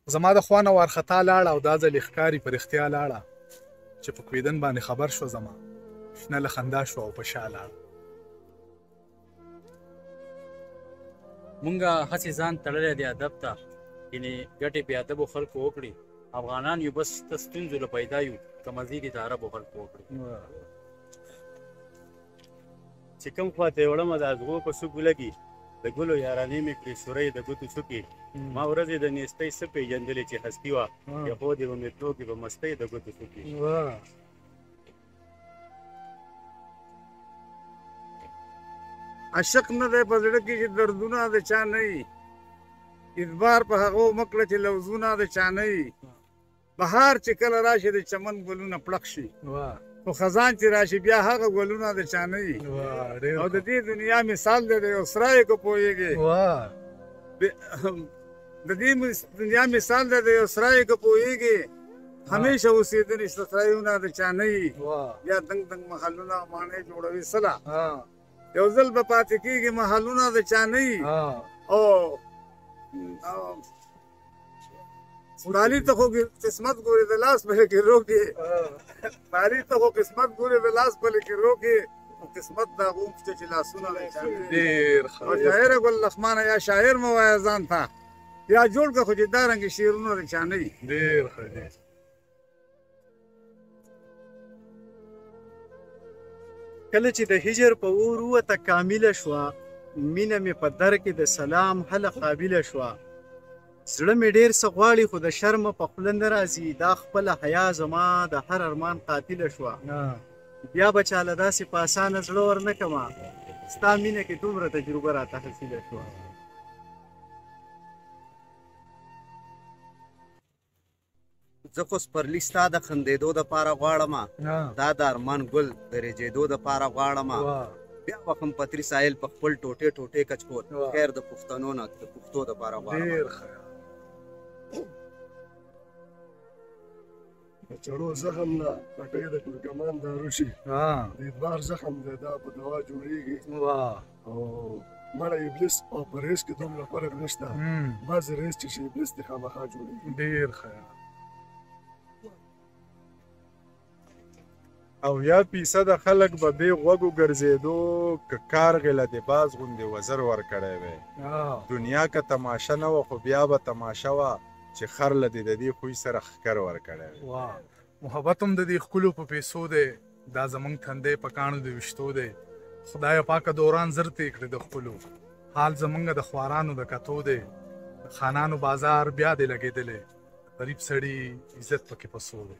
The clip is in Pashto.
زما د خوا نه وارخطا لاړه او دا ځل یې ښکاري په رښتیا لاړه، چې په کویدن باندې خبر شوه زما شنه له خندا شوه او په شا لاړه. مونږه هسې ځان تړلی دی ادب ته، یعنې ګټې بې ادبو خلکو وکړي. افغانان یو بس ته ستونزو له پیدا یو، که مزې دي د عربو خلکو وکړي. چې کوم خوا ته یې وړمه د ازغو په څوکو لګي، د ګلو یارانې مې کړې سورۍ د ګوتو څوکې. ما ورځې د نیستۍ څه پېژندلې چې هستي وه، یخودې به مې تلو کې به مستۍ د ګوتو څوکې. عاشق نه دی په زړه کې چې دردونه د چا نه وي، اعتبار په هغو مه کړه چې لوظونه د چا نه وي. بهار چې کله راشي د چمن ګلونه پړق شي، خو خزان چې راشي بیا هغه ګلونه د چا نه وي. او د دې دنیا مثال دی د یو سرای که پوهېږې، د دې دنیا مثال دی د یو سرای که پوهېږې، همیشه اوسېدنې شته سرایونه د چا نه وي. بیا دنګ دنګ محلونه ماڼۍ جوړوي سله، یو ځل به پاتې کېږي محلونه د چا نه وي. او بالي ته خو قسمت ګوري د لاس په کې روکي، بالي ته خو قسمت ګوري د لاس په کې روکي، قسمت دا غوم چې لاسونه د چا نه. ډېر ښه. او شاعر ګل لخمانه یا شاعر مه وایه ځان ته، یا جوړ که خو چې دا رنګ شعرونه د چا نه وي. ډېر ښه دی. کله چې د هجر په اور ووته کامله شوه، مینه مې په در کې د سلام هله قابله شوه. زړه مې ډېر څه غواړي خو د شرمه په خوله نه راځي، دا خپله حیا زما د هر ارمان قاتله شوه. بیا به چاله داسې په اسانه زړه ورنه کمه، ستا مینه کې دومره تجربه راته حاصله شوه. زه خو سپرلي ستا د خندېدو دپاره غواړم، دا د ارمان ګل د رېجېدو دپاره غواړم. بیا به هم پتري ساحل په خپل ټوټې ټوټې کچکول، خیر د پښتنو نه د پښتو دپاره غواړم. ډېر ښه. د چړو زخم نه پټۍ د کورکمان دارو شي، د اعتبار زخم دی دا په دوا جوړېږي. او مړه ابلیس او په ریس کې دومره فرق نشته، بعضې ریس چې شي ابلیس دی خامخا جوړېږي. ډېر ښه. او یا فیصده خلک به بې غوږو ګرځېدو، که کارغې له دې باز غوندې وزر ورکړی وی. دنیا که تماشه نه وه خو بیا به تماشه وه، چې خر له دې د دې خوی سره ښکر ورکړی وی. محبت هم د دې ښکلو په پیسو دی، دا زمونږ تندی په کاڼو د ویشتو دی. خدایه پاکه دوران زر تې کړې د ښکلو، حال زمونږ د خوارانو د کتو دی. د خانانو بازار بیا دی لګېدلی، غریب سړي عزت پکې پسو دی.